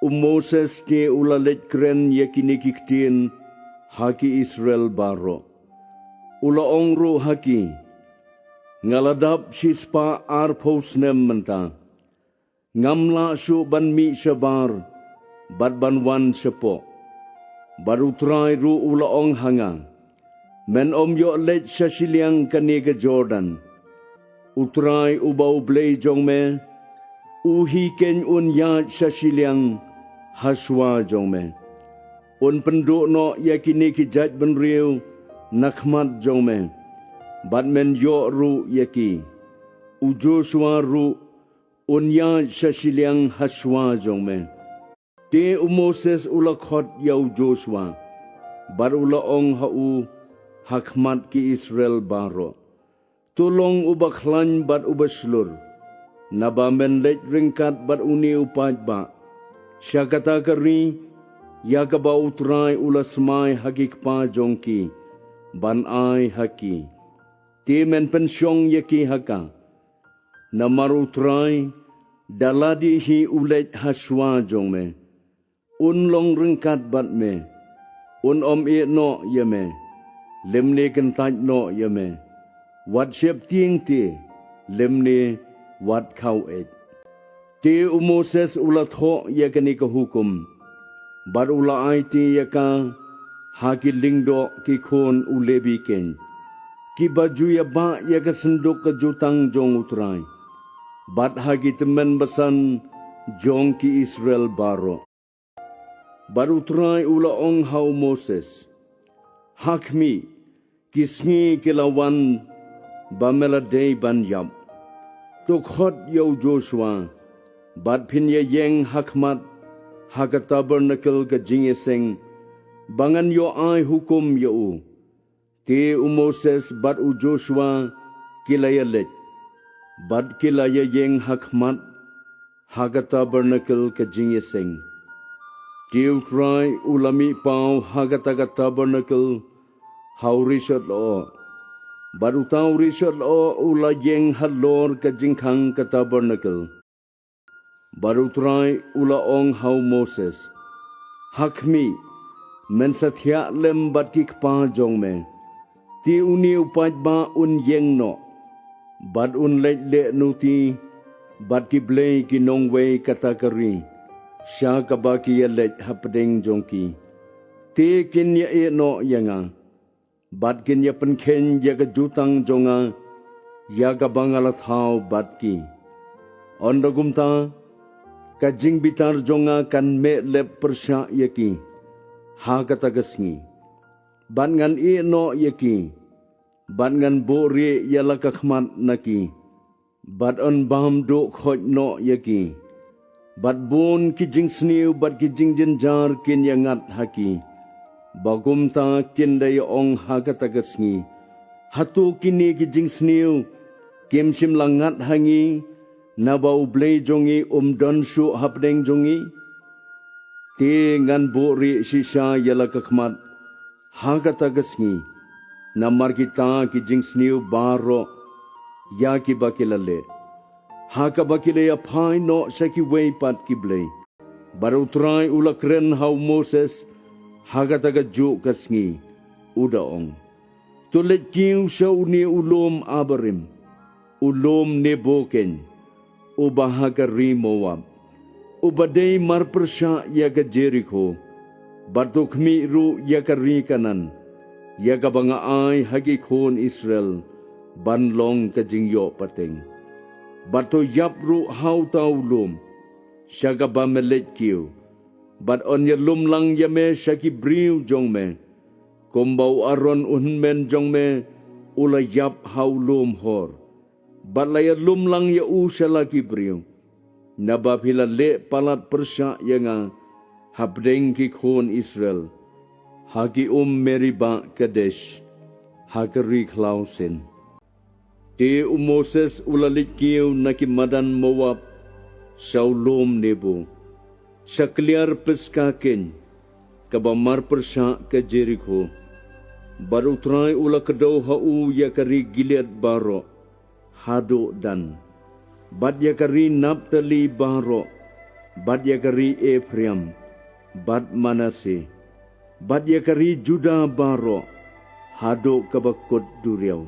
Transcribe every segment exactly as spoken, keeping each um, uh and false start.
U Moses te u la leit kren ïa kine ki ktien ha ki Israel baroh. U la ong ruh ha ki, nga la dap shispah arphew snem mynta. Ngam lah shuh ban mih shabar bad ban wan shapoh. Bad U Trai ruh u la ong ha nga, men ym ïoh leit sha shiliang kane ka Jordan. U Trai uba U Blei jong me, u hi keiñ un ïaid sha shiliang ha shuwa jong me. Un pynduh noh ïa kine ki jait bynriew na khmat jong me, bad men ïoh ruh ïa ki. U Joshua ruh un ïaid sha shiliang ha shuwa jong me. Te u Moses u la khot ïa u Joshua, bad u la ong ha u ha khmat ki Israel baroh, to long uba khlaiñ bad uba shlur, naba men leit ryngkat bad une u paidbah sha kata ka ri ïa kaba U Trai u la smai ha ki kpa jong ki ban ai ha ki. Te men pynshong ïa ki ha ka, namar U Trai da lade hi u leit ha shuwa jong me. Un long ryngkat bad me, un ym ïeh noh ïa me, lymne kyntait noh ïa me, wat sheptieng te, lymne wat khaw eit. Te u Moses u la thoh ïa kane ka hukum, bad u la aiti ïa ka ha ki lyngdoh ki khun u Lebi keiñ, kiba ju ïabah ïa ka synduk ka jutang jong U Trai, bad ha ki tymmen basan jong ki Israel baroh. Bad U Trai u la ong ha u Moses, ha khmih, ki sngi ki la wan ba me la dei ban ïap. To khot ïa u Joshua, bad phin ïaïeng ha khmat ha ka tabernakl ka jingïaseng, ba ngan ïoh ai hukum ïa u. Te u Moses bad u Joshua ki la ïaleit, bad ki la ïaïeng ha khmat ha ka tabernakl ka jingïaseng. Te U Trai u la mih paw ha kata ka tabernakl ha u rishot lyoh, bad uta u rishot lyoh u la ïeng halor ka jingkhang ka tabernakl. Bad U Trai u la ong ha u Moses, ha khmih, men sa thiah lem bad ki kpa jong me. Te une u paidbah un ïeng noh, bad un leit leh nuti bad ki blei ki nongwei kata ka ri, sha kaba ki ïaleit hapdeng jong ki. Te kin ïa ïeh noh ïa nga, bad kin ïa pynkheiñ ïa ka jutang jong nga, ïa kaba nga la thaw bad ki. Ynda kumta, ka jingbitar jong nga kan meh lep pyrshah ïa ki ha kata ka sngi. Bad ngan ïeh noh ïa ki, bad ngan buhrieh ïa la ka khmat na ki, bad yn bam duh khoit noh ïa ki. Bad bun ki jingsniew bad ki jingjynjar kin ïa ngat ha ki, ba kumta kin da ïa ong ha kata ka sngi, hato kine ki jingsniew kim shym la ngat ha ngi, naba U Blei jong ngi um don shuh hapdeng jong ngi? Te ngan buhrieh shisha ïa la ka khmat ha kata ka sngi, namar kita ki jingsniew baroh ïa kiba ki la leh, ha kaba ki la ïa phai noh sha kiwei pat ki blei. Bad U Trai u la kren ha u Moses ha kata ka juh ka sngi, u da ong, to leit kiew sha une u lum Abarim, u lum Nebo keiñ, uba ha ka ri Moab, uba dei mar pyrshah ïa ka Jerikho, bad to khmih ruh ïa ka ri Kanaan, ïa kaba nga ai ha ki khun Israel ban long ka jingïoh pateng. Bad to ïap ruh ha uta u lum sha kaba me leit kiew, bad yn ïalum lang ïa me sha ki briew jong me, kumba u Aron u hynmen jong me u la ïap ha u lum Hor, bad la ïalum lang ïa u sha la ki briew, naba phi la leh palat pyrshah ïa nga hapdeng ki khun Israel ha ki um Meribah Kadesh, ha ka ri khlaw Sin. Te u Moses u la leit kiew na ki madan Moab sha u lum Nebo, sha kliar pyska keiñ, kaba mar pyrshah ka Jerikho. Bad U Trai u la kdew ha u ïa ka ri Gilead baroh haduh Dan, bad ïa ka ri Naptali baroh bad ïa ka ri Ephraim bad Manase, bad ïa ka ri Juda baroh haduh kaba kut duriaw.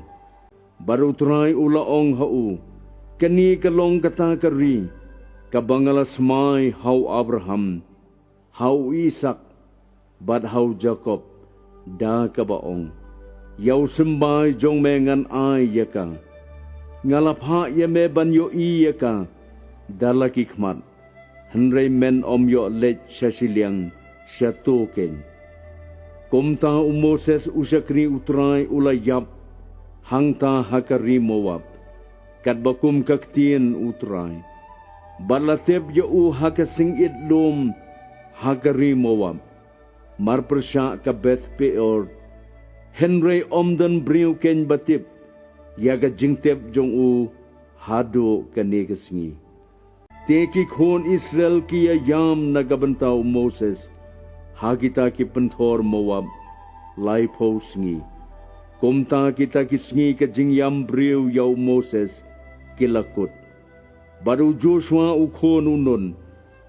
Bad U Trai u la ong ha u, Kane ka long kata ka ri kaba nga la smai ha u Abraham, ha u Isaak, bad ha u Jakob, da kaba ong, Ïa u symbai jong me ngan ai ïa ka. Nga la phah ïa me ban ïohi ïa ka da la ki khmat, hynrei men ym ïoh leit sha shiliang shato keiñ. Kumta u Moses u shakri U Trai u la ïap hangta ha ka ri Moab, katba kum ka ktien U Trai, bad la tep ïa u ha ka sing-it lum ha ka ri Moab, marpyrshah ka Beth Peor. Hynrei ym don briew keiñ ba tip ïa ka jingtep jong u haduh kane ka sngi. Te ki khun Israel ki ïaïam na ka bynta u Moses ha kita ki pynthor Moab laiphew sngi. Kumta kita ki sngi ka jingïam briew ïa u Moses ki la kut. Bad u Joshua u khun u Nun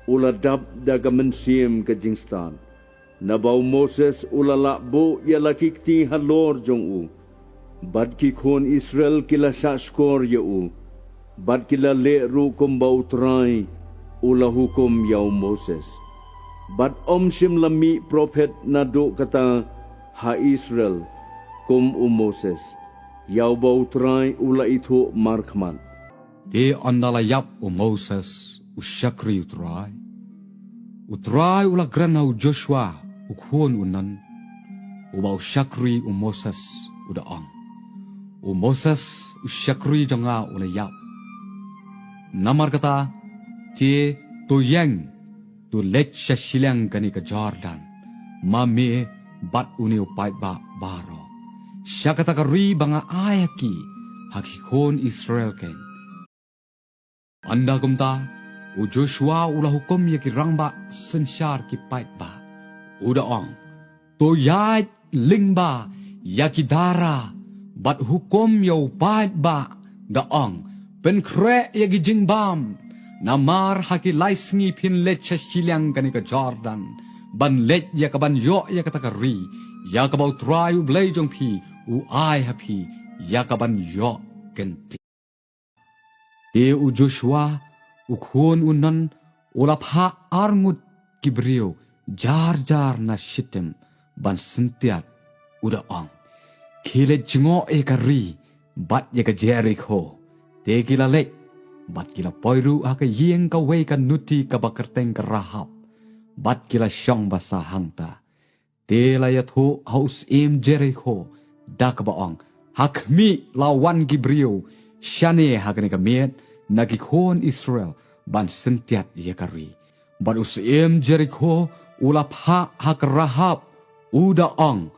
u la dap da ka mynsiem ka jingstad, naba u Moses u la lah buh ïa la ki kti halor jong u. Bad ki khun Israel ki la shahshkor ïa u, bad ki la leh ruh kumba U Trai u la hukum ïa u Moses. Bad ym shym la mih prophet naduh kata ha Israel kum u Moses, ïa uba U Trai u la ithuh markhmat. Te ynda la ïap u Moses u shakri U Trai, U Trai u la kren ha u Joshua u khun u Nun, uba u shakri u Moses, u da ong, U Moses u shakri jong nga u la ïap. Namar kata, te to ïeng, to leit sha shiliang kane ka Jordan, ma me bad une u paidbah baroh, sha kata ka ri ba nga ai ha ki, ha ki khun Israel keiñ. Ynda kumta, u Joshua u la hukum ïa ki rangbah synshar ki paidbah, u da ong, to ïaid lyngba ïa ki dara, bad hukum ïa u paidbah, da ong, pynkhreh ïa ki jingbam, namar ha ki lai sngi phin leit sha shiliang kane ka Jordan, ban leit ïa ka ban ïoh ïa kata ka ri, ïa kaba U Trai U Blei jong phi u ai ha phi ïa ka ban ïoh kynti. Te u Joshua u khun u Nun u la phah arngut ki briew jar jar na Shittim ban syntiat, u da ong, khie leit jngoh ïa ka ri bad ïa ka Jerikho. Te ki la leit, bad ki la poi ruh ha ka ïing kawei ka nuti kaba kyrteng ka Rahab, bad ki la shong basa hangta. Te la ïathuh ha u syiem Jerikho da kaba ong, ha khmih, la wan ki briew shane ha kane ka miet na ki khun Israel ban syntiat ïa ka ri. Bad u syiem Jerikho u la phah ha ka Rahab, u da ong,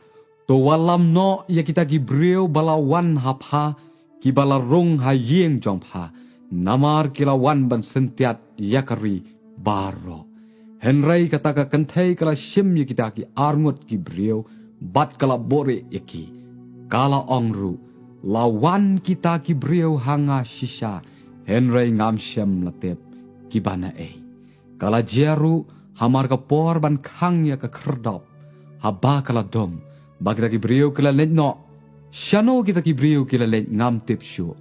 to wallam noh ïa kita ki briew ba la wan ha pha, kiba la rung ha ïing jong pha, namar ki la wan ban syntiat ïa ka ri baroh. Hynrei kata ka kynthei ka la shim ïa kita ki arngut ki briew bad ka la buhrieh ïa ki. Ka la ong ruh, la wan kita ki briew ha nga shisha, hynrei ngam shym la tip kiba naei. Ka la jia ruh hamar ka por ban khang ïa ka khyrdop, haba ka la dum, ba kita ki briew ki la leit noh. Shano kita ki briew ki la leit ngam tip shuh.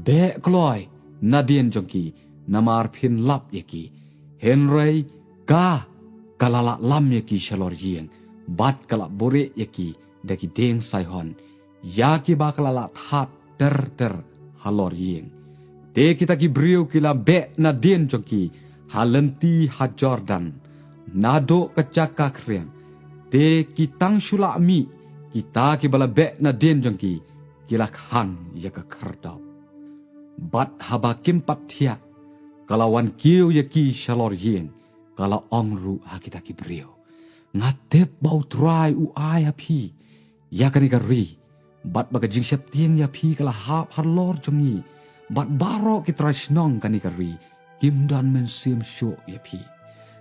Beh kloi nadien jong ki, namar phin lap ïa ki. Hynrei ka, ka la lah lam ïa ki shalor ïing, bad ka la buhrieh ïa ki da ki dieng saihon, ïa kiba ka la lah that ter ter halor ïing. Te kita ki briew ki la beh nadien jong ki ha lynti ha Jordan, naduh ka jaka khriang. Te ki tang shu lah mih kita kiba la beh nadien jong ki, ki la khang ïa ka khyrdop. Bad haba kim pat thiah, ka la wan kiew ïa ki shalor ïing, ka la ong ruh ha kita ki briew, nga tip ba U Trai u ai ha phi ïa kane ka ri, bad ba ka jingsheptieng ïa phi ka la hap halor jong ngi, bad baroh ki trai shnong kane ka ri kim don mynsiem shuh ïa phi.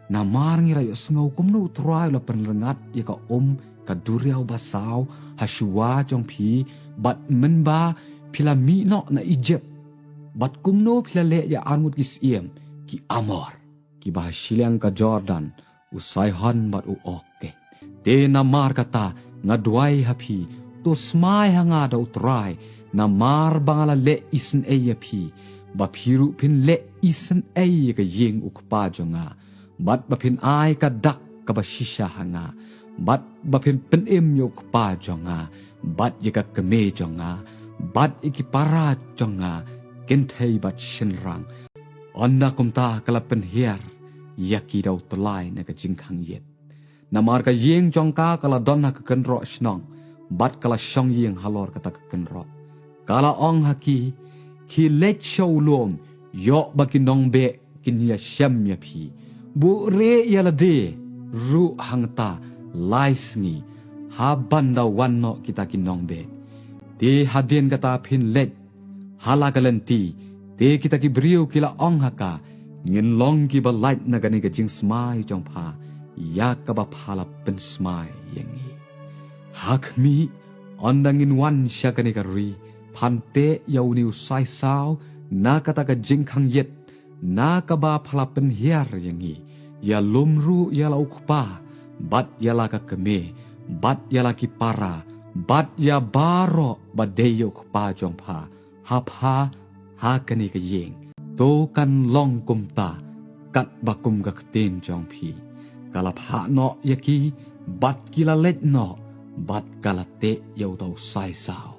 Namar ngi la ïohsngew kumno U Trai u la pynrngat ïa ka um ka duriaw basaw ha shuwa jong phi, bad mynba phi la mih noh na Ijipt, bad kumno phi la leh ïa arngut ki syiem ki Amor, kiba ha shiliang ka Jordan, u Sihon bad u Og kein. Te namar kata, nga duwai ha phi, to smai ha nga da U Trai, namar ba nga la leh isynei ïa phi, ba phi ruh phin leh isynei ïa ka ïing u kpa jong nga, bad ba phin ai ka dak kaba shisha ha nga, bad ba phin pynim ïa u kpa jong nga, bad ïa ka kmie jong nga, bad ïa ki para jong nga, kynthei bad shynrang. Ynda kumta ka la pynhiar ïa ki da u tyllai na ka jingkhang ïit. Namar ka ïing jong ka ka la don ha ka kynroh shnong, bad ka la shong ïing halor kata ka kynroh. Ka la ong ha ki, khie leit sha u lum, ïoh ba ki nongbeh kin ïashem ïa phi. Buhrieh ïa lade ruh hangta lai sngi, ha ban da wan noh kita ki nongbeh. Te hadien kata phin leit ha la ka lynti, te kita ki briew ki la ong ha ka, ngin long kiba lait na kane ka jingsmai jong pha, ïa kaba pha la pynsmai ïa ngi. Ha khmih, ynda ngin wan sha kane ka ri, phan teh ïa une u saisaw na kata ka jingkhang ïit, na kaba pha la pynhiar ïa ngi, ïalum ruh ïa la u kpa, bad ïa la ka kmie, bad ïa la ki para, bad ïa baroh ba dei ïa u kpa jong pha, ha pha, ha kane ka ïing. To kan long kumta, katba kum ka ktien jong phi. Ka la phah noh ïa ki, bad ki la leit noh, bad ka la teh ïa uta u saisaw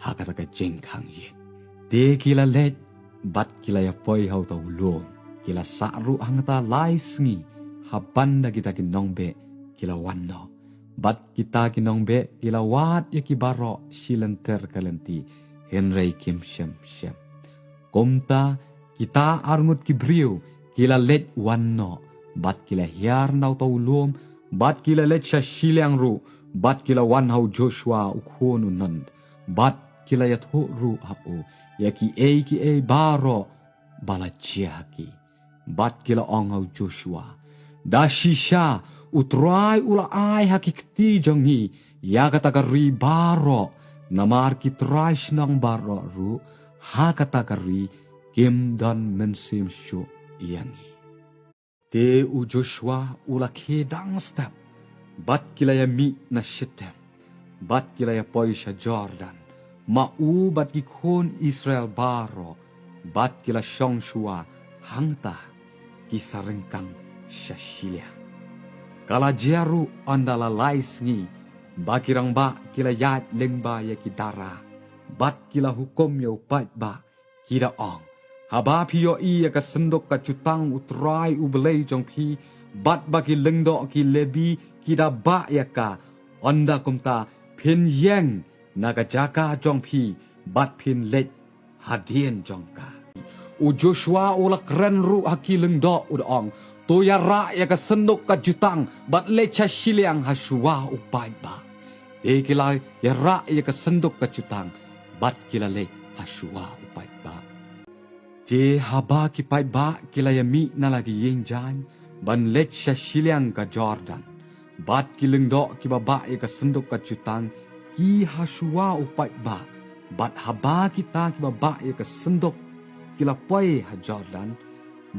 ha kata ka jingkhang ïit. Te ki la leit, bad ki la ïa poi ha uta u lum. Ki la sah ruh hangta lai sngi, ha ban da kita ki nongbeh ki la wan noh. Bad kita ki nongbeh ki la wad ïa ki baroh shi lynter ka lynti, hynrei kim shym shem. Kumta, kita arngut ki briew ki la leit wan noh, bad ki la hiar na uta u lum, bad ki la leit sha shiliang ruh, bad ki la wan ha u Joshua u khun u Nun, bad ki la ïathuh ruh ha u ïa kiei kiei baroh ba la jia ha ki. Bad ki la ong ha u Joshua, da shisha U Trai u la ai ha ki kti jong ngi ïa kata ka ri baroh, namar ki trai shnong baroh ruh ha kata ka ri kim don mynsiem shuh ïa ngi. Te u Joshua u la khie dang step, bad ki la ïa mih na Shitim, bad ki la ïa poi sha Jordan, ma u bad ki khun Israel baroh, bad ki la shong shuwa hangta, ki sa ryngkang sha shiliang. Ka la jia ruh ynda la lai sngi, ba ki rangbah ki la ïaid lyngba ïa ki dara, bad ki la hukum ïa u paidbah, ki da ong, haba phi ïohi ïa ka synduk ka jutang U Trai U Blei jong phi, bad ba ki lyngdoh ki Lebi ki da bah ïa ka, ynda kumta phin ïeng na ka jaka jong phi, bad phin leit hadien jong ka. U Joshua u la kren ruh ha ki lyngdoh u da ong, to ïarah ïa ka synduk ka jutang, bad leit sha shiliang ha shuwa u paidbah. Te ki la ïarah ïa ka synduk ka jutang, bad ki la leit ha shuwa u paidbah. Te haba ki paidbah ki la ïa mih na la ki ïing jaiñ, ban leit sha shiliang ka Jordan, bad ki lyngdoh kiba bah ïa ka synduk ka jutang, ki ha shuwa u paidbah, bad haba kita kiba bah ïa ka synduk ki la poi ha Jordan,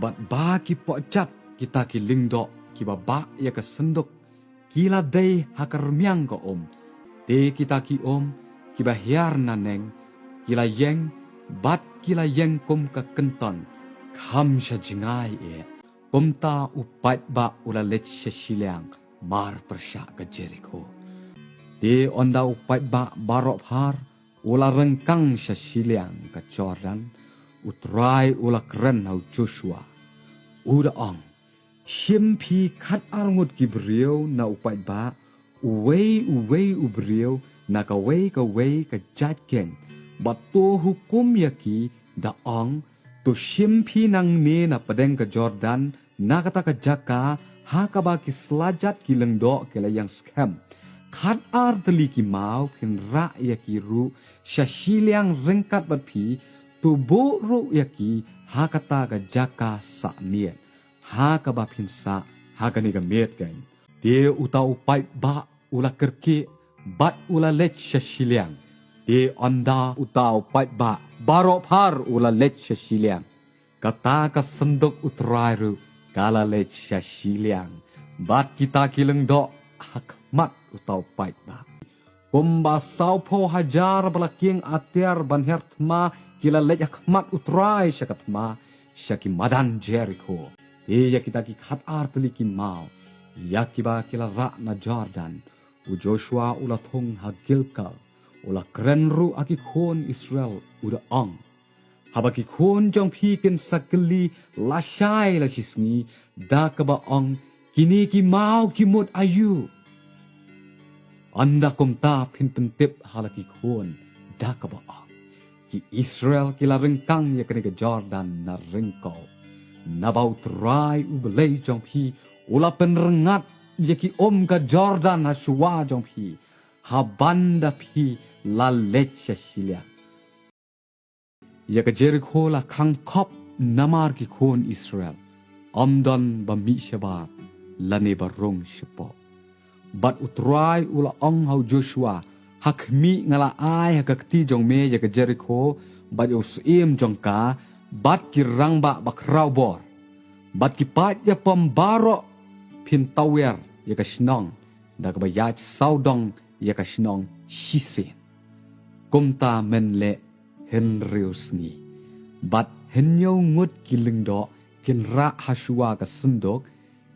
bad ba ki pynjot kita ki lyngdoh kiba bah ïa ka synduk, ki la dei ha ka rmiang ka um. Te kita ki um kiba hiar naneng, ki la ïeng, bad ki la ïeng kum ka kynton, kham sha jngai eh. Kumta u paidbah u la leit sha shiliang mar pyrshah ka Jerikho. Te ynda u paidbah baroh phar u la ryngkang sha shiliang ka Jordan, U Trai u la kren ha u Joshua, u da ong, shim phi khat arngut ki briew na u paidbah, uwei uwei u briew na kawei kawei ka jait keng, bad to hukum ïa ki, da ong, to shim phi nangne na pdeng ka Jordan, na kata ka jaka ha kaba ki slajat ki lyngdoh ki la ïeng skhem. Khat ar tylli ki maw phin rah ïa ki ruh sha shiliang ryngkat bad phi, to buh ruh ïa ki ha kata ka jaka sah miet, ha kaba phin sah ha kane ka miet keiñ. Te uta u paidbah u la kyrkieh, bad u la leit sha shiliang. Te ynda uta u paidbah baroh phar u la leit sha shiliang, kata ka synduk U Trai ruh Ka la leit sha shiliang bad kita ki lyngdoh ha khmat uta u paidbah. Kumba sawphew hajar ba la kieng atiar ban her thma ki la leit ha khmat U Trai sha ka thma, sha ki madan Jerikho. Te ïa kita ki khat ar tylli ki maw, ïa kiba ki la rah na Jordan, u Joshua u la thung ha Gilgal, u la kren ruh ha ki khun Israel, u da ong: Haba ki khun jong phi kin sa kylli lashai lashisngi, da kaba ong: Kine ki maw ki mut aïu? Ynda kumta phin pyntip ha la ki khun da kaba ong: Ki Israel ki la ryngkang ïa kane ka Jordan na ryngkew. Naba U Trai U Blei jong phi u la pynrngat ïa ki um ka Jordan ha shuwa jong phi, ha ban da phi la leit sha shiliang. Ïa ka Jerikho la khang khop namar ki khun Israel, ym don ba mih shabar lane ba rung shapoh. Bad U Trai u la ong ha u Joshua: Ha khmih, nga la ai ha ka kti jong me ïa ka Jerikho bad ïa u syiem jong ka, bad ki rangbah bakhraw bor bad ki paid ïapom baroh. Phin tawiar ïa ka shnong da kaba ïaid sawdong ïa ka shnong shisien. Kumta men leh hynriew sngi. Bad hynñiew ngut ki lyngdoh kin rah ha shuwa ka synduk,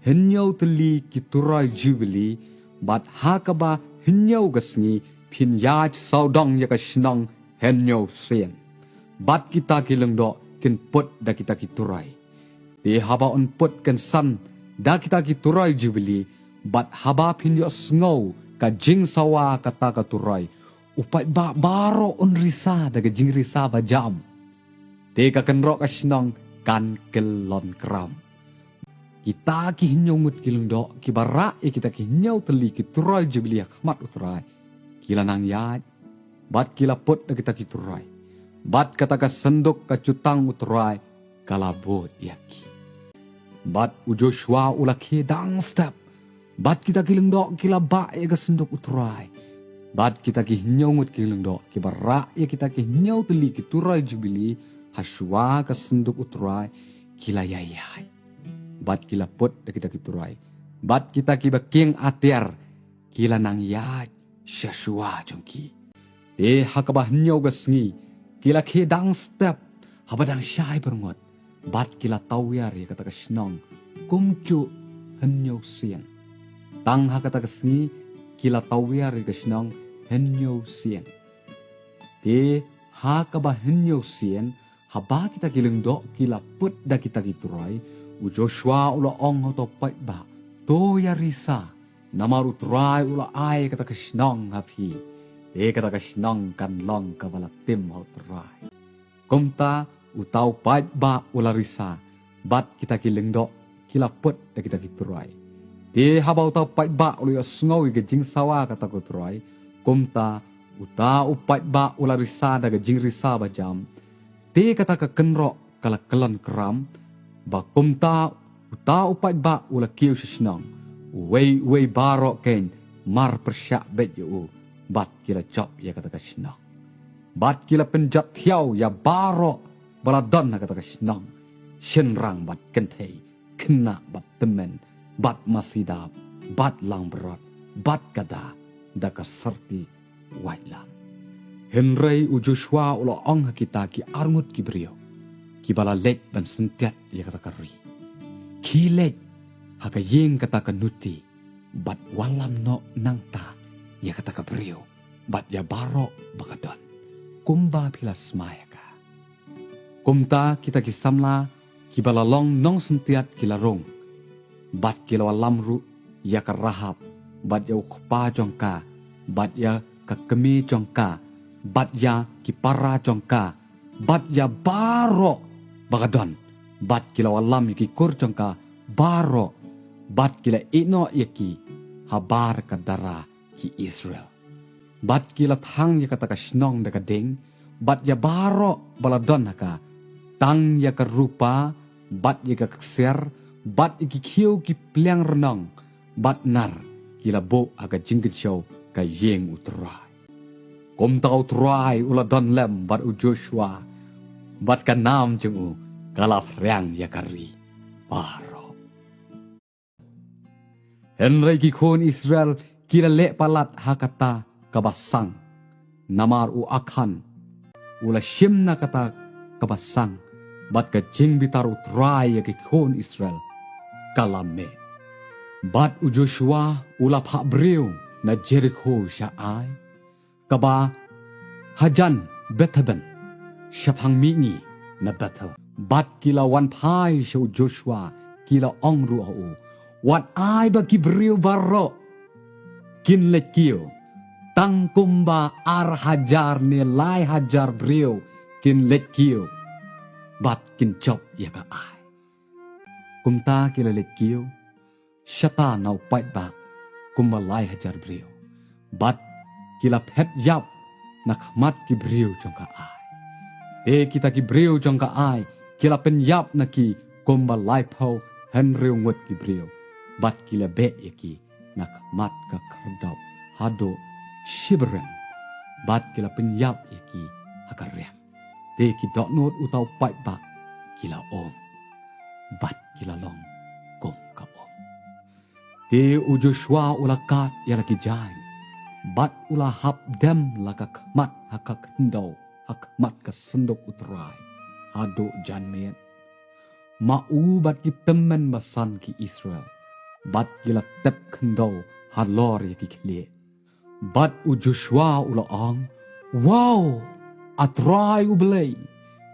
hynñiew tylli ki turoi Jubili, bad ha kaba hynñiew ka sngi phin ïaid sawdong ïa ka shnong hynñiew sien. Bad kita ki lyngdoh kin put da kita ki turoi. Te haba un put kynsan da kita ki turoi Jubili, bad haba phin ïohsngew ka jingsawa kata ka turoi, u paidbah baroh un risa da ka jingrisa bajam. Te ka kynroh ka shnong kan kyllon kram. Kita ki hynñiew ngut ki lyngdoh kiba rah ïa kita ki hynñiew tylli ki turoi Jubili ha khmat U Trai, ki la nang ïaid, bad ki la put da kita ki turoi, bad kata ka synduk ka jutang U Trai ka la bud ïa ki. Bad u Joshua u la khie dang step, bad kita ki lyngdoh ki la bah ïa ka synduk U Trai. Bad kita ki hynñiew ngut ki lyngdoh kiba rah ïa kita ki hynñiew tylli ki turoi Jubili ha shuwa ka synduk U Trai, ki la ïaid ïaid. Bad ki la put da kita ki turoi. Bad kita kiba kieng atiar ki la nang ïaid sha shuwa jong ki. Te ha kaba hynñiew ka sngi ki la khie dang step, haba dang shai byrngot, bad ki la tawiar ïa kata ka shnong kumjuh hynñiew sien. Tang ha kata ka sngi ki la tawiar ïa ka shnong hynñiew sien. Te ha kaba hynñiew sien, haba kita ki lyngdoh ki la put da kita ki turoi, u Joshua u la ong ha uta u paidbah: To ïarisa, namar U Trai u la ai kata ka shnong ha phi. Te kata ka shnong kan long kaba la tim ha U Trai. Kumta uta u paidbah u la risa, bad kita ki lyngdoh ki la put da kita ki turoi. Te haba uta u paidbah u la ïohsngew ïa ka jingsawa kata ka turoi, kumta uta u paidbah u la risa da ka jingrisa bajam. Te kata ka kynroh ka la kyllon kram, ba kumta uta u paidbah u la kiew sha shnong, uwei uwei baroh keiñ mar pyrshah beit ïa u, bad ki la jop ïa kata ka shnong. Bad ki la pynjot thiaw ïa baroh ba la don ha kata ka shnong, shynrang bad kynthei, khynnah bad tymmen, bad masi dab, bad langbrot, bad kada, da ka syrti waitlam. Hynrei u Joshua u la ong ha kita ki arngut ki briew kiba la leit ban syntiat ïa kata ka ri: Khie leit ha ka ïing kata ka nuti, bad wallam noh nangta ïa kata ka briew bad ïa baroh ba ka don, kumba phi la smai ïa ka. Kumta kita ki samla kiba la long nongsyntiat ki la rung, bad ki la wallam ruh ïa ka Rahab, bad ïa u kpa jong ka, bad ïa ka kmie jong ka, bad ïa ki para jong ka, bad ïa baroh ba ka don, bad ki la wallam ïa ki kur jong ka baroh, bad ki la ïehnoh ïa ki habar ka dara ki Israel. Bad ki la thang ïa kata ka shnong da ka ding, bad ïa baroh ba la don ha ka, tang ïa ka rupa, bad ïa ka ksiar, bad ïa ki khiew ki pliang rnong, bad nar ki la buh ha ka jingkynshew ka ïing U Trai. Kumta U Trai u la don lem bad u Joshua, bad ka nam jong u ka la phriang ïa ka ri baroh. Hynrei ki khun Israel ki la leh palat ha kata kaba sang, namar u Akhan u la shim na kata kaba sang, bad ka jingbitar U Trai ïa ki khun Israel ka la meh. Bad u Joshua u la phah briew na Jerikho sha Ai, kaba hajan Bethaven, shaphang mihngi na Bethel. Bad ki la wan phai sha u Joshua, ki la ong ruh ha u, wat ai ba ki briew baroh kin leit kiew, tang kumba ar hajar ne lai hajar briew kin leit kiew bad kin jop ïa ka Ai. Kumta ki la leit kiew shata na u paidbah kumba lai hajar briew, bad ki la phet ïap na khmat ki briew jong ka Ai. Te kita ki briew jong ka Ai ki la pynïap na ki kumba laiphew hynriew ngut ki briew, bad ki la beh ïa ki na khmat ka khyrdop haduh shibarem, bad ki la pynïap ïa ki ha ka rem. Te ki dohnud uta u paidbah ki la um, bad ki la long kum ka um. Te u Joshua u la kad ïa la ki jaiñ, bad u la hap dem la ka khmat ha ka khyndew ha khmat ka synduk U Trai haduh janmiet. Ma u bad ki tymmen basan ki Israel, bad ki la tep khyndew halor ïa ki khlieh. Bad u Joshua u la ong, Wow, A Trai U Blei,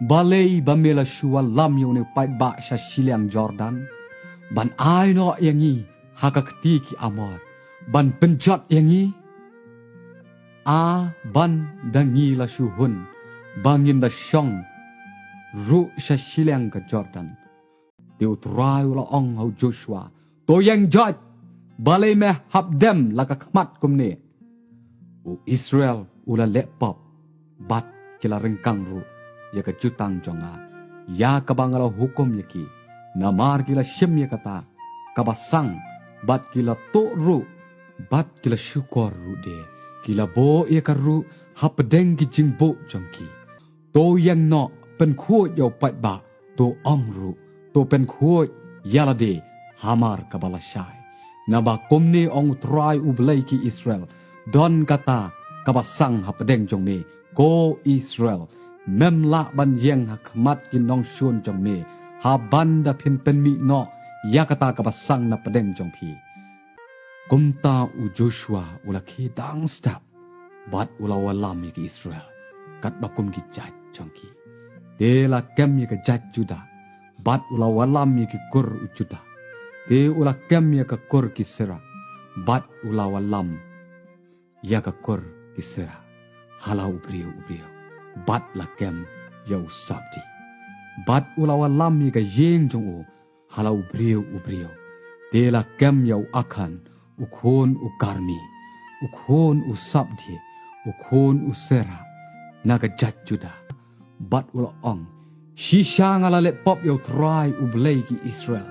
balei ba me la shu wallam ïa une u paidbah sha shiliang Jordan, ban ai noh ïa ngi ha ka kti ki Amor, ban pynjot ïa ngi? A ban da ngi la shu hun ba ngin da shong ruh sha shiliang ka Jordan. Te U Trai u la ong ha u Joshua, to ïeng joit, balei me hap dem la ka khmat kumne? U Israel u la leh pop, bad ki la ryngkang ruh ïa ka jutang jong nga, ïa kaba nga la hukum ïa ki, namar ki la shim ïa kata kaba sang, bad ki la tuh ruh, bad ki la shukor ruh de, ki la buh ïa ka ruh hapdeng ki jingbuh jong ki. To ïeng noh, pynkhuid ïa u paidbah, to ong ruh, to pynkhuid ïa lade hamar kaba lashai. Naba kumne ong U Trai U Blei ki Israel, don kata kaba sang hapdeng jong me, ko Israel, mem lah ban ïeng ha khmat ki nongshun jong me, haba da phin pynmih noh ïa kata kaba sang napdeng jong phi. Kumta u Joshua u la khie dang step, bad u la wallam ïa ki Israel katba kum ki jait jong ki. Te la kem ïa ka jait Juda, bad u la wallam ïa ki kur u Juda. Te u la kem ïa ka kur ki Sera, bad u la wallam ïa ka kur ki Sera ha la u briew u briew, bad la kem ïa u Sabdi. Bad u la wallam ïa ka ïing jong u ha la u briew u briew. Te la kem ïa u Akhan, u khun u Karmi, u khun u Sabdi, u khun u Sera, na ka jait Juda. Bad u la ong, shisha nga la leh pop ïa U Trai U Blei ki Israel,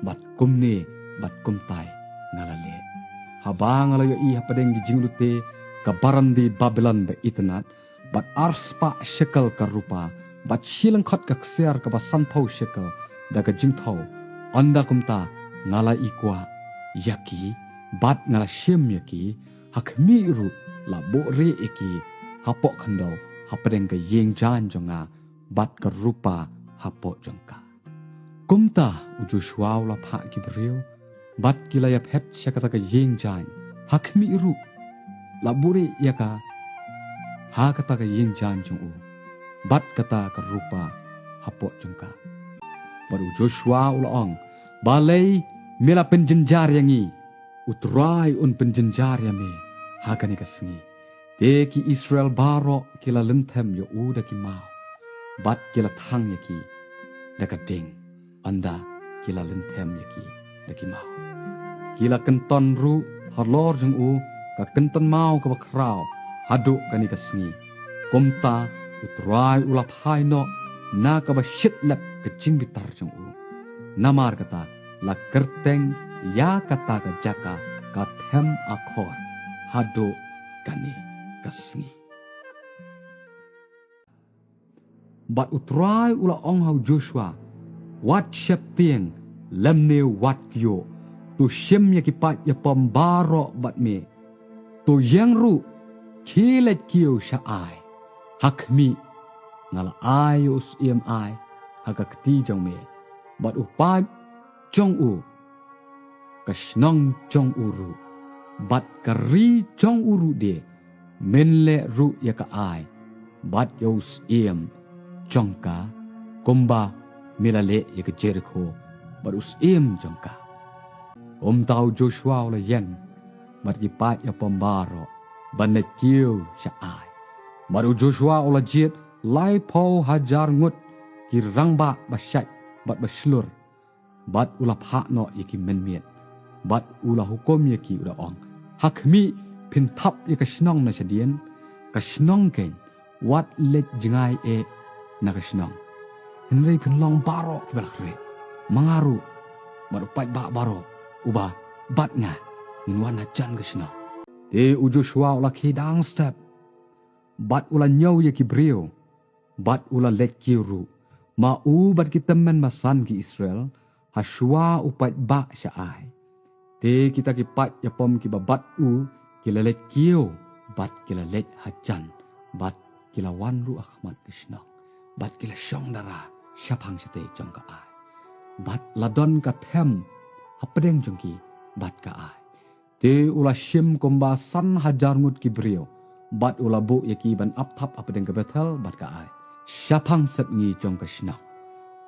bad kumne bad kumtai nga la leh. Haba nga la ïohi hapdeng ki jinglute ka barandi Babilon ba itynnad, bad arspah shekel ka rupa, bad shi lyngkhot ka ksiar kaba sanphew shekel da ka jingthew, ynda kumta nga la i kwah ïa ki, bad nga la shim ïa ki, ha khmih ruh la buhrieh ïa ki hapoh khyndew hapdeng ka ïing jaiñ jong nga, bad ka rupa hapoh jong ka. Kumta u Joshua u la phah ki briew, bad ki la ïa phet sha kata ka ïing jaiñ, ha khmih ruh la buhrieh ïa ka ha kata ka ïing jaiñ jong u, bad kata ka rupa hapoh jong ka. Bad u Joshua u la ong, balei me la pynjynjar ïa ngi? U Trai un pynjynjar ïa me ha kane ka sngi. Te ki Israel baroh ki la lynthem ïa u da ki maw, bad ki la thang ïa ki da ka ding, ynda ki la lynthem ïa ki da ki maw. Ki la kynton ruh halor jong u ka kynton maw kaba khraw haduh kane ka sngi. Kumta U Trai u la phai noh na kaba shitlep ka jingbitar jong u. Namar kata la kyrteng ïa kata ka jaka Ka Them Akhor haduh kane ka sngi. Bad U Trai u la ong ha u Joshua, wat sheptieng lymne wat kyiuh, To shim ïa ki paid ïapom baroh bad me. To ïeng ruh, khie leit kiew sha Ai. Ha khmih, nga la ai ïa u syiem Ai ha ka kti jong me, bad u paid jong u, ka shnong jong u ruh, bad ka ri jong u ruh de. Men leh ruh ïa ka Ai bad ïa u syiem jong ka, kumba me la leh ïa ka Jerikho bad u syiem jong ka. Kumta u Joshua u la ïeng bad ki paid ïapom baroh ban leit kiew sha Ai. Bad u Joshua u la jied laiphew hajar ngut ki rangbah ba shait bad ba shlur, bad u la phah noh ïa ki mynmiet, bad u la hukum ïa ki, u da ong, ha khmih, phin thap ïa ka shnong na shadien, ka shnong keiñ, wat leit jngai eh na ka shnong. Hynrei phin long baroh kiba la khreh, ma nga ruh bad u paidbah baroh uba bad nga ngin wan hajan ka shnong. Te u Joshua u la khie dang step bad u la ñiew ïa ki briew bad u la leit kiew ruh, ma u bad ki tymmen basan ki Israel, ha shuwa u paidbah sha Ai. Te kita ki paid ïapom kiba bad u ki la leit kiew bad ki la leit hajan, bad ki la wan ruh ha khmat ka shnong, bad ki la shong dara shaphang shatei jong ka Ai, bad la don ka them hapdeng jong ki bad ka Ai. Te u la shim kumba san hajar ngut ki briew, bad u la buh ïa ki ban ap thap hapdeng ka Bethel bad ka Ai, shaphang sepngi jong ka shnong.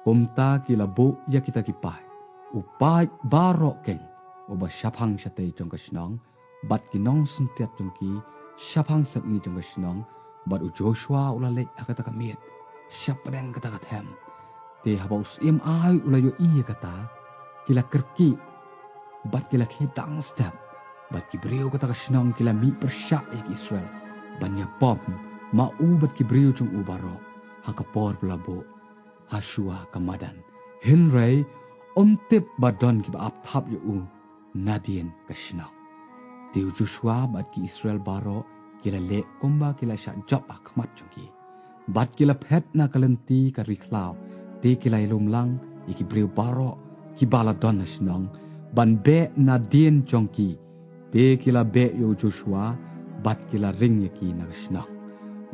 Kumta ki la buh ïa kita ki paid, u paid baroh keiñ uba shaphang shatei jong ka shnong, bad ki nongsyntiat jong ki shaphang sepngi jong ka shnong, bad u Joshua u la leit ha kata ka miet, shapdeng kata ka them. Te haba u syiem Ai u la ïohi ïa kata, ki la kyrkieh, bad ki la khie dang step, bad ki briew kata ka shnong ki la mih pyrshah ïa ki Israel ban ïapom ma u bad ki briew jong u baroh, ha ka por ba la buh ha shuwa ka madan. Hynrei ym tip ba don kiba ap thap ïa u nadien ka shnong. Te u Joshua bad ki Israel baroh ki la leh kumba ki la shah jop ha khmat jong ki, bad ki la phet na ka lynti ka ri khlaw. Te ki la ïalum lang ïa ki briew baroh kiba la don ha shnong ban beh nadien jong ki. Te ki la beh ïa u Joshua bad ki la ring ïa ki na ka shnong.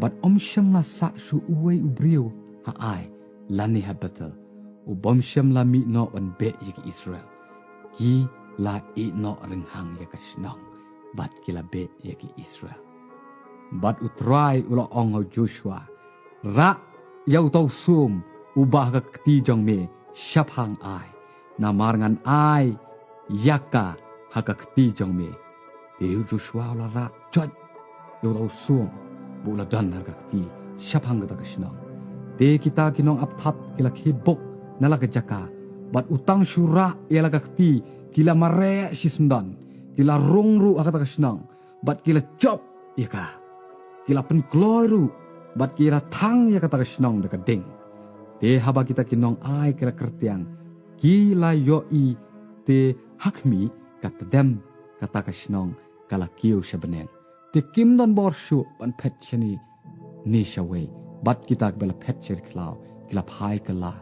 Bad ym shym la sah shuh uwei u briew ha Ai lane ha Bethel u bym shym la mih noh ban beh ïa ki Israel. Ki la ïeh noh rynghang ïa ka shnong bad ki la beh ïa ki Israel. Bad u Trai u la ong ha u Joshua, rah ïa uta u sum uba ha ka kti jong me shaphang Ai, namar ngan ai ïa ka ha ka kti jong me. Te u Joshua u la rah joit ïa uta u sum ba u la don ha ka kti shaphang kata ka shnong. Te kita ki nongap thap ki la khie buk na la ka jaka, bad u tang shu rah ïa la ka kti ki la mareh shisyndon, ki la rung ruh ha kata ka shnong, bad ki la jop ïa ka. Ki la pynkloi ruh bad ki la thang ïa kata ka shnong da ka ding. Te haba kita ki nong-ai ki la kyrtiang, ki la ïohi, te ha khmih, ka tdem kata ka shnong ka la kiew sha bneng. Te kim don bor shuh ban phet shane ne shawei. Bad kita kiba la phet sha ri khlaw ki la phai kylla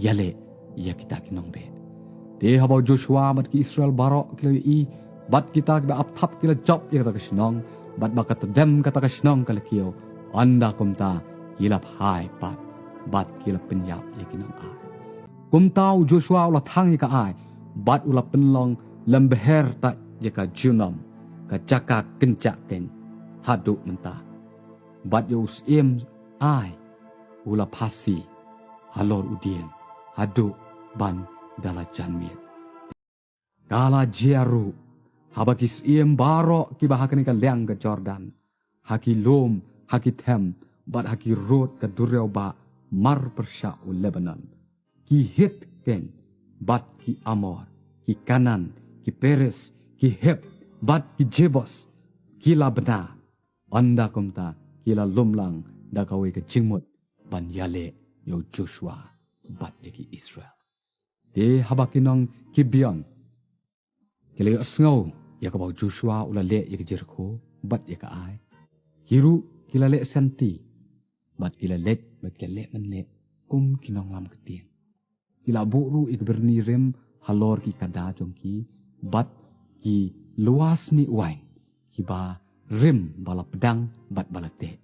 ïaleh ïa kita ki nongbeh. Te haba u Joshua bad ki Israel baroh ki la ïohi, bad kita kiba ap thap ki la jop ïa kata ka shnong, bad ba ka tdem kata ka shnong ka la kiew, ynda kumta ki la phai pat bad ki la pynïap ïa ki nong-ai. Kumta u Joshua u la thang ïa ka Ai bad u la pynlong lem bher tat ïa ka junom, ka jaka kynjah keiñ haduh mynta. Bad ïa u syiem Ai u la phasi halor u dieng haduh ban da la janmiet. Ka la jia ruh, haba ki syiem baroh kiba ha kane ka liang ka Jordan, ha ki lum, ha ki them, bad ha ki rud ka duriaw ba mar pyrshah u Lebanon, ki Hit keiñ, bad ki Amor, ki Kanaan, ki Periz, ki Hiv, bad ki Jebus, ki la bna. Ynda kumta ki la lum lang da kawei ka jingmut ban ïaleh ïa u Joshua bad ïa ki Israel. Te haba ki nong Gibeon ki la ïohsngew ïa kaba u Joshua u la leh ïa ka Jerikho bad ïa ka Ai, ki ruh ki la leh senti, bad ki la leit bad ki la leh mynleh kum ki nonglam ktien. Ki la buh ruh ïa ki byrni rim halor ki kada jong ki, bad ki luwa snieh waiñ kiba rim ba la pdang bad ba la teh,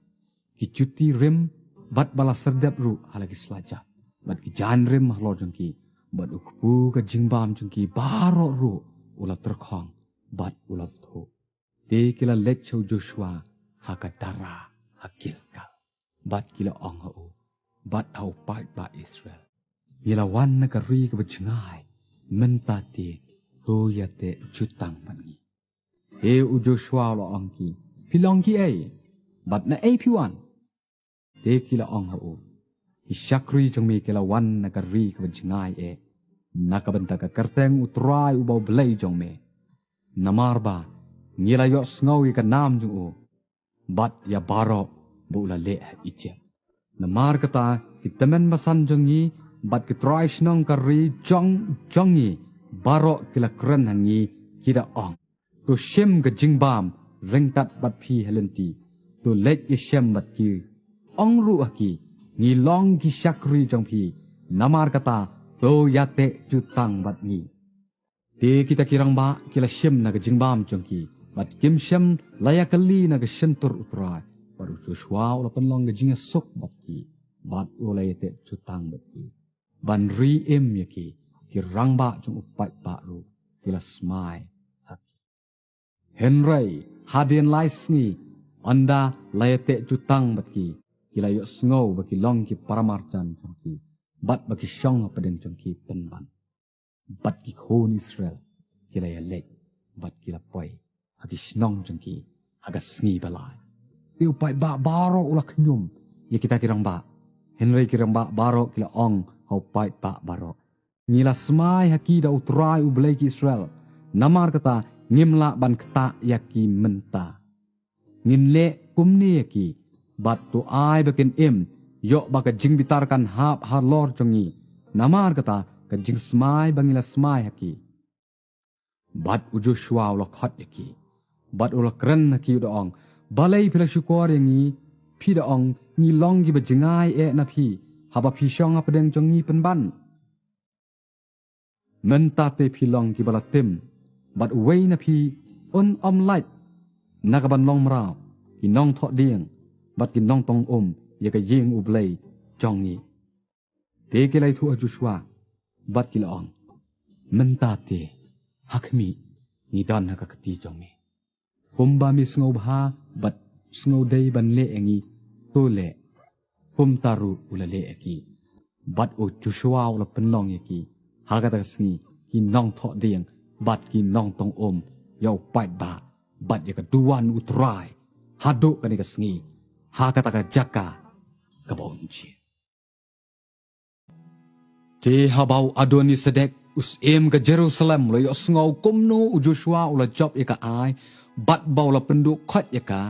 ki juti rim bad ba la syrdep ruh ha la ki slajah, bad ki jaiñ rim halor jong ki, bad u kpu ka jingbam jong ki baroh ruh u la tyrkhong bad u la bthuh. Te ki la leit sha u Joshua ha ka dara ha Gilgal, bad ki la ong ha u bad ha u paidbah Israel, ngi la wan na ka ri kaba jngai, mynta te to ïateh jutang bad ngi. Te u Joshua u la ong ki, phi long kiei, bad naei phi wan? Te ki la ong ha u, ki shakri jong me ki la wan na ka ri kaba jngai eh, na ka bynta ka kyrteng U Trai uba U Blei jong me. Namar ba ngi la ïohsngew ïa ka nam jong u bad ïa baroh ba u la leh ha Ijipt. Namar kata, ki tymmen basan jong ngi bad ki trai shnong ka ri jong jong ngi baroh ki la kren ha ngi, ki da ong, to shim ka jingbam ryngkat bad phi ha lynti, to leit ïashem bad ki, ong ruh ha ki, ngi long ki shakri jong phi. Namar kata, to ïateh jutang bad ngi. Te kita ki rangbah ki la shim na ka jingbam jong ki, bad kim shym la ïakylli na ka shyntur U Trai. Bad u Joshua u la pynlong ka jingïasuk bad ki, bad u la ïateh jutang bad ki, ban ri im ïa ki. Ki rangbah jong u paidbah ruh ki la smai ha ki. Hynrei hadien lai sngi, ynda la ïateh jutang bad ki, ki la ïohsngew ba ki long ki paramarjan jong ki, bad ba ki shong ha pdeng jong ki pynban. Bad ki khun Israel ki la ïaleit bad ki la poi ha ki shnong jong ki ha ka sngi ba lai. Te u paidbah baroh u la khñium ïa kita ki rangbah. Hynrei ki rangbah baroh ki la ong ha u paidbah baroh, ngi la smai ha ki da U Trai U Blei ki Israel. Namar kata, ngim lah ban ktah ïa ki mynta. Ngin leh kumne ïa ki, bad to ai ba kin im, ïoh ba ka jingbitar kan hap halor jong ngi. Namar kata, ka jingsmai ba ngi la smai ha ki. Bad u Joshua u la khot ïa ki, bad u la kren ha ki, u da ong, balei phi la shukor ïa ngi, phi da ong, ngi long kiba jngai eh na phi, haba phi shong ha pdeng jong ngi pynban? Mynta te phi long kiba la tim, bad uwei na phi un ym lait na ka ban long mraw, ki nongthoh dieng bad ki nongtong um ïa ka ïing U Blei jong ngi. Te ki la ïathuh ha u Joshua bad ki la ong, mynta te, ha khmih, ngi don ha ka kti jong me. Kumba me sngewbha bad sngewdei ban leh ïa ngi, to leh. Kumta ruh u la leh ïa ki. Bad u Joshua u la pynlong ïa ki ha kata ka sngi, ki nongthoh dieng bad ki nongtong um ïa u paidbah bad ïa ka duwan U Trai haduh kane ka sngi ha kata ka jaka kaba un jied. Te haba u Adoni-sedek, u syiem ka Jerusalem, u la ïohsngew kumno u Joshua u la jop ïa ka ai, bad ba u la pynduh khoit ïa ka,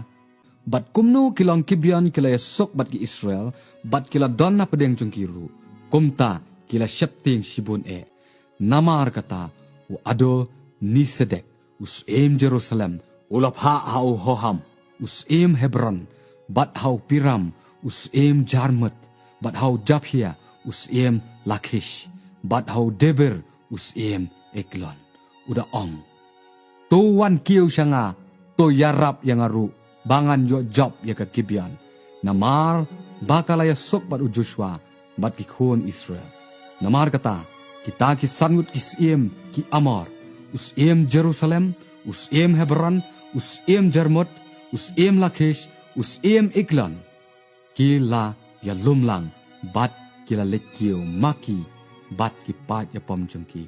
bad kumno ki long ki Gibeon ki la ïasuk bad ki Israel, bad ki la don na pdeng jong ki ruh, kumta ki la sheptieng shibun eh. Namar kata, u Adoni-sedek, u syiem Jerusalem, u la phah ha u Hoham, u syiem Hebron, bad ha u Piram, u syiem Jarmuth, bad ha u Japhia, u syiem Lakhish, bad ha u Debir, u syiem Eglon, u da ong, to wan kiew sha nga, to ïarap ïa nga ruh, ba ngan ïoh jop ïa ka Gibeon. Namar ba ka la ïasuk bad u Joshua bad ki khun Israel. Namar kata, kita ki san ngut ki syiem ki Amor, u syiem Jerusalem, u syiem Hebron, u syiem Jarmuth, u syiem Lakhish, u syiem Eglon, ki la ïalum lang bad ki la leit kiew ma ki bad ki paid ïapom jong ki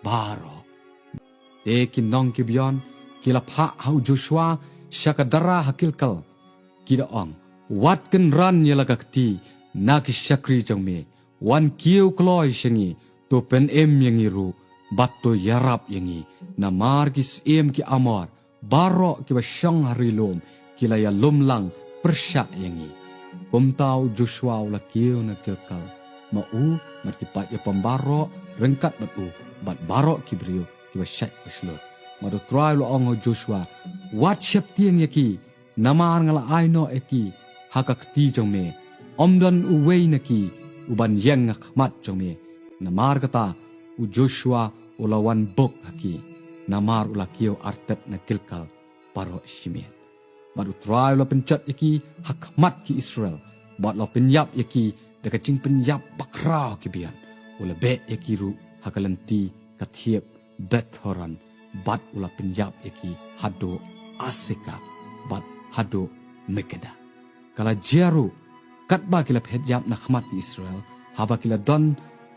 baroh. Te ki nong Gibeon ki la phah ha u Joshua sha ka dara ha Gilgal, ki da ong, wat kynran ïa la ka kti na ki shakri jong me, wan kiew kloi sha ngi, to pynim ïa ngi ruh, bad to ïarap ïa ngi, namar ki syiem ki Amor baroh kiba shong ha ri lum ki la ïalum lang pyrshah ïa ngi. Kumta u Joshua u la kiew na Gilgal, ma u bad ki paid ïapom baroh ryngkat bad u, bad baroh ki briew kiba shait ba shlur. Bad u Trai u la ong ha u Joshua, wat sheptieng ïa ki, namar nga la ai noh ïa ki ha ka kti jong me. Ym don uwei na ki uban ïeng ha khmat jong me. Namar kata, u Joshua u la wan buk ha ki. namar u la kiew artet na Gilgal baroh shi miet. Bad U Trai u la pynjot ïa ki ha khmat ki Israel, bad u la pynïap ïa ki da ka jingpynïap bakhraw ki biang. U la beh ïa ki ruh ha ka lynti ka thiep Beth Horon, bad u la pynïap ïa ki haduh Aseka, bad haduh Makeda. Ka la jia ruh, katba ki la phet ïap na khmat ki Israel, haba ki la don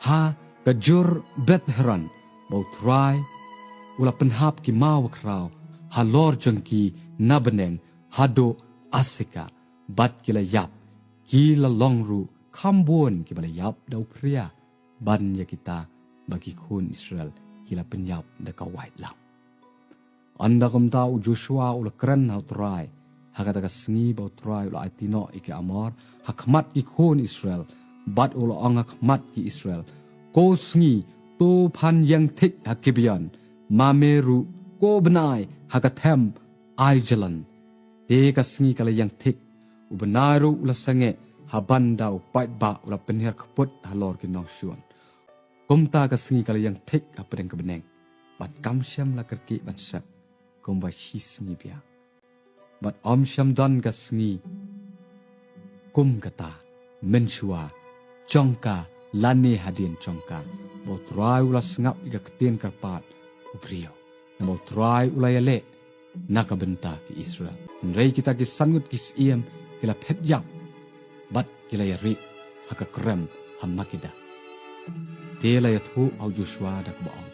ha ka jur Beth Horon, ba U Trai u la pynhap ki maw bakhraw halor jong ki na bneng haduh Aseka, bad ki la ïap, ki la long ruh kham bun kiba la ïap da u phria, ban ïa kita ba ki khun Israel ki la pynïap da ka waitlam. Ynda kumta U Joshua u la kren ha U Trai, ha kata ka sngi ba U Trai u la aiti noh ïa ki Amor ha khmat ki khun Israel, bad u la ong ha khmat ki Israel: Ko sngi, to phan ïeng thik ha Gibeon, Mamre ruh ko bnai ha ka them Aijalon. Te ka sngi ka la ïeng thik, u bnai ruh u la sangeh, haba ynda u paidbah u la pynhiar kput halor ki nongshun. Kumta ka sngi ka la ïeng thik hapdeng ka bneng, bad kam shym la kyrkieh ban sep kumba shi sngi biang. Bad ym shym don ka sngi kum kata mynshuwa jong ka, lane hadien jong ka, ba U Trai u la sngap ïa ka ktien kyrpad u briew, naba U Trai u la ïaleh na ka bynta ki Israel. Hynrei kita ki san ngut ki syiem ki la phet ïap, bad ki la ïarieh ha ka krem ha Makeda. Te la ïathuh ha U Joshua da kaba ong: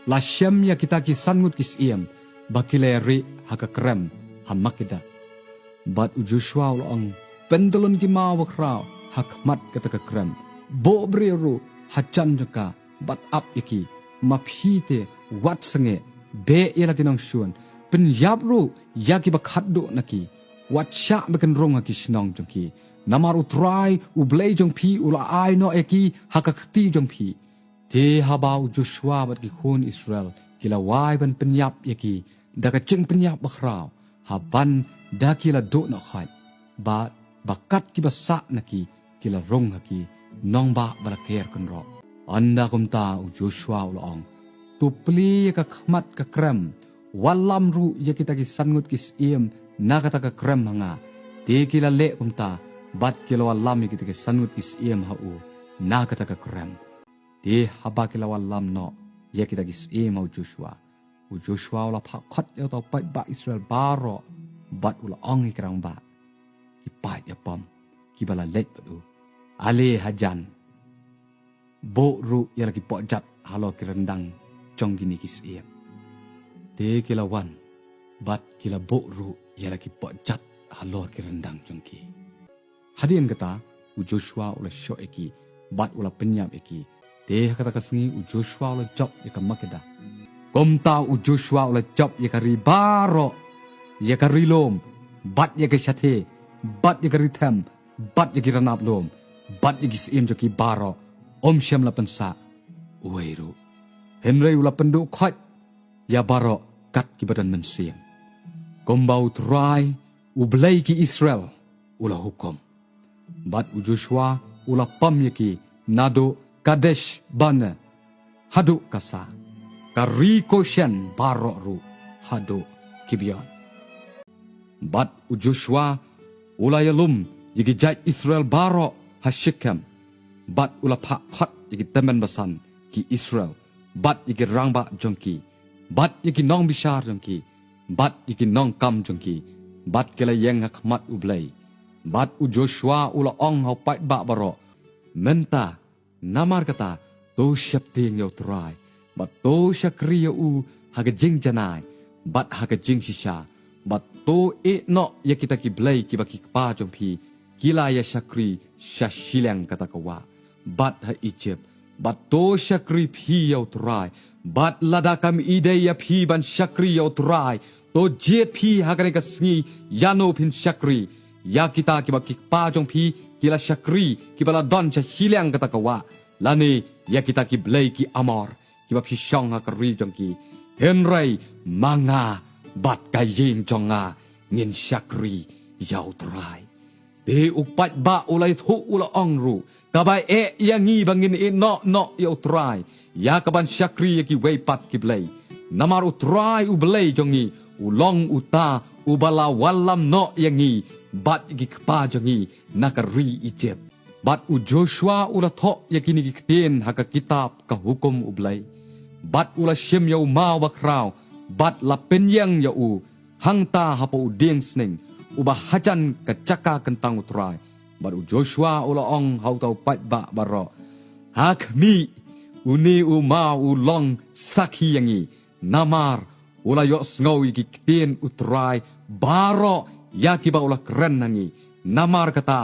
La shem ïa kita ki san ngut ki syiem ba ki la ïarieh ha ka krem ha Makeda. Bad U Joshua u la ong: Pyntlun ki maw bakhraw ha khmat kata ka krem, buh briew ruh hajan jong ka, bad ap ïa ki. Ma phi te, wat sangeh, beh ïa la ki nongshun, pynïap ruh ïa kiba khatduh na ki. Wat shah ba kin rung ha ki shnong jong ki, namar U Trai U Blei jong phi u la ai noh ïa ki ha ka kti jong phi. Te haba U Joshua bad ki khun Israel ki la wai ban pynïap ïa ki da ka jingpynïap bakhraw, haba ynda ki la duh noh khoit, bad ba kat kiba sah na ki ki la rung ha ki nongbah ba la ker kynroh. Ynda kumta U Joshua u la ong: To plie ïa ka khmat ka krem, wallam ruh ïa kita ki san ngut ki syiem na kata ka krem ha nga. Te ki la leh kumta, bad ki la wallam ïa kita ki san ngut ki syiem ha u na kata ka krem. Te haba ki la wallam noh ïa kita ki syiem ha U Joshua, U Joshua u la phah khot ïa uta u paidbah Israel baroh, bad u la ong ïa ki rangbah, ki paid ïapom kiba la leit bad u: Ale hajan, buh ruh ïa la ki pohjat halor ki ryndang jong kine ki syiem. Te ki la wan, bad ki la buh ruh ïa la ki pohjat halor ki ryndang jong ki. Hadien kata, U Joshua u la shoh ïa ki, bad u la pynïap ïa ki. Te ha kata ka sngi U Joshua u la jop ïa ka Makeda. Kumta U Joshua u la jop ïa ka ri baroh, ïa ka ri lum, bad ïa ka shathie, bad ïa ka ri them, bad ïa ki ranab lum, bad ïa ki syiem jong ki baroh. Um shym la pynsah uwei ruh, hynrei u la pynduh khoit ïa baroh kat kiba don mynsiem, kumba U Trai, U Blei ki Israel, u la hukum. Bad U Joshua u la pom ïa ki naduh Kadesh Barnea haduh Gasa, ka ri Goshen baroh ruh haduh Gibeon. Bad U Joshua u la ïalum ïa ki jait Israel baroh ha Shekhem, bad u la phah khot ïa ki tymmen basan ki Israel, bad ïa ki rangbah jong ki, bad ïa ki nongbishar jong ki, bad ïa ki nongkam jong ki, bad ki la ïeng ha khmat U Blei. Bad U Joshua u la ong ha u paidbah baroh: Mynta, namar kata, to sheptieng ïa U Trai, bad to shakri ïa u ha ka jingjanai bad ha ka jingshisha, bad to ïehnoh ïa kita ki blei kiba ki kpa jong phi ki la ïa shakri sha shiliang kata ka wah, bad ha Ijipt, bad to shakri phi ïa U Trai. Bad lada kam ïadei ïa phi ban shakri ïa U Trai, to jied phi ha kane ka sngi ïano phin shakri: ïa kita kiba ki kpa jong phi ki la shakri, kiba la don sha shiliang kata ka wah, lane ïa kita ki blei ki Amor kiba phi shong ha ka ri jong ki. Hynrei ma nga bad ka ïing jong nga ngin shakri ïa U Trai. Te u paidbah u la ïathuh, u la ong ruh: Kaba eh ïa ngi ba ngin ïehnoh noh ïa U Trai ïa kaban shakri ïa kiwei pat ki blei. Namar U Trai U Blei jong ngi u long uta uba la wallam noh ïa ngi bad ïa ki kpa jong ngi na ka ri Ijipt. Bad u Joshua u la thoh ïa kine ki ktien ha ka kitab ka Hukum U Blei, bad u la shim ïa u maw bakhraw, bad la pynïeng ïa u. Hangta hapoh u dieng sning uba hajan ka jaka kyntang U Trai. Bad u Joshua u la ong ha uta u paidbah baroh, ha khmih, une u maw u long sakhi ïa ngi, namar u la ïohsngew ïa ki ktien U Trai baroh ïa kiba u la kren ha ngi. Namar kata,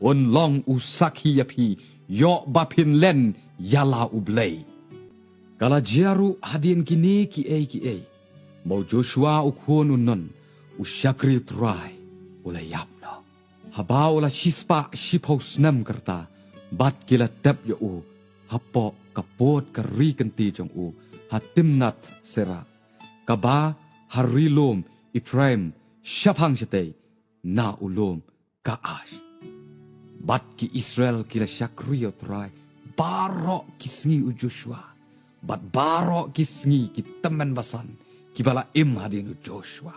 un long u sakhi ïa phi, ïoh ba phin len ïa la U Blei. Ka la jia ruh hadien kine kiei kiei ba u Joshua u khun u Nun, u shakri U Trai, u la ïap noh, haba u la shispah shiphew snem ka rta. Bad ki la tep ïa u hapoh ka pud ka ri kynti jong u, ha Timnath Serah, kaba ha ri lum Ephraim, shaphang shatei na u lum Gaash. Bad ki Israel ki la shakri ïa U Trai baroh ki sngi u Joshua, bad baroh ki sngi ki tymmen basan kiba la im hadien u Joshua,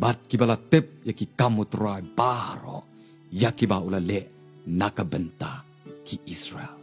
bad kiba la tip ïa ki kam U Trai baroh ïa kiba u la leh na ka bynta ki Israel.